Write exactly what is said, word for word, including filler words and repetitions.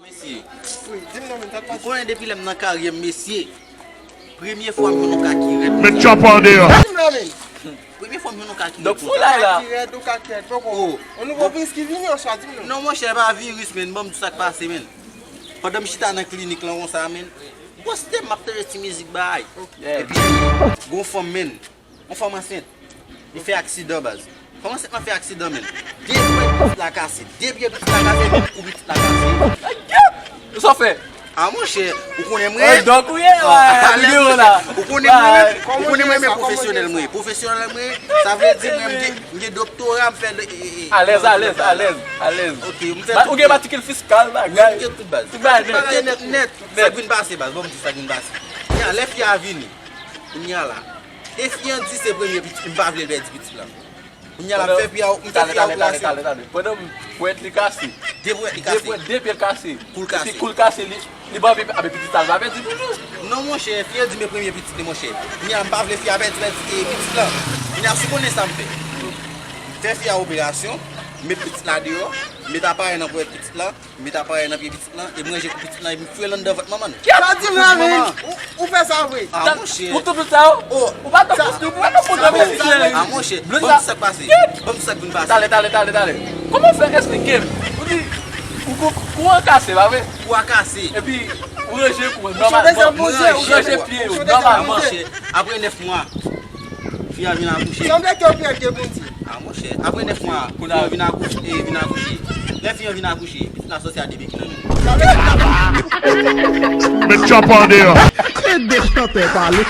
Mesye, wi, di m non, men sa k pase? Ou konnen depi lè m nan karyè m, mesye, premye fwa m jwenn yon kaki rèd konsa. Met chòp an deyò. Di m non, men. Premye fwa m jwenn yon kaki rèd konsa. Donk, foulay la. Kaki rèd, yon kaki rèd, poko. Oh. Yon nouvo viris ki vini, oswa di m non. Non, monchè, pa viris, men. Ban m di sa k pase, men. Pandan m chita nan klinik lan konsa, men, poste m ap tande ti mizik bay. Ok. Epi, gon fanm, men. Yon fanm ansent. Li fè aksidan, baz. Fanm ansent lan fè aksidan, men. De pwen pitit la kase. De pye pitit la kase, de kou pitit la kase. Sa w fè? A, monchè, ou konnen mwen. Donk, ou ye, ah, la. Ou konnen mwen, ou konnen mwen, men pwofesyonèl mwen. Pwofesyonèl mwen, sa vle di mwen, m gen, m gen doktora, m fè le, e, e, e, alèz, alèz, alèz, alèz. Ok, m fè tout. Ou gen matrikil fiskal, bagay. Wi, m gen tout, baz. Tout bagay nèt. Nèt, nèt. Sa k vin pase, baz. Bon, m di sa k vin pase. Kounya, lè fi a vini. Kounya la. E fi an di se premye pitit, m pa vle l pèdi pitit lan. Kounya la, m fè fi a, m fè fi a operasyon. Talè, talè, talè, talè. Pandan m pwèt li kase. De pwèt li kase. De pwèt, de pye l kase. Kou l kase. Epi kou l kase, li, li pa anvi, a, men pitit la, l pa pèdi pitit. Non, monchè, fi an di men premye pitit li, monchè. Kounya, m pa vle fi a pèdi, pèdi, e, pitit lan. Kounya, si w konnen sa m fè. M fè fi a operasyon, m met pitit la deyò, m met aparèy nan pwèt pitit la. M met aparèy nan pye pitit lan, e m ranje kou pitit lan, e m foure l anndan vant manman l. Sa di m la, men. Ou, ou fè sa vre? A, monchè. Ou tout, tout sa yo? Oh, ou pa t ap poste, ou pa t ap poste, mesye. A, monchè. Ban m di sa k pase. Ban m di sa k vin pase. Talè, talè, talè, talè. Kòman w fè esplike m? Ou di, ou kou, kou an kase, pa vre? Kou a kase. Epi, ou ranje kou an, nòmalman. Ou ranje pye yo, nòmalman. A, monchè. Apre nèf mwa, fi a vin akouche. Sanble ke w pè ke Bondye. A, monchè, apre nèf mwa, fi an vin akouche, e, vin akouche. Lè fi an vin akouche, pitit la sòti a de beki nan men. Met chòp an deyò. E de chantè pale.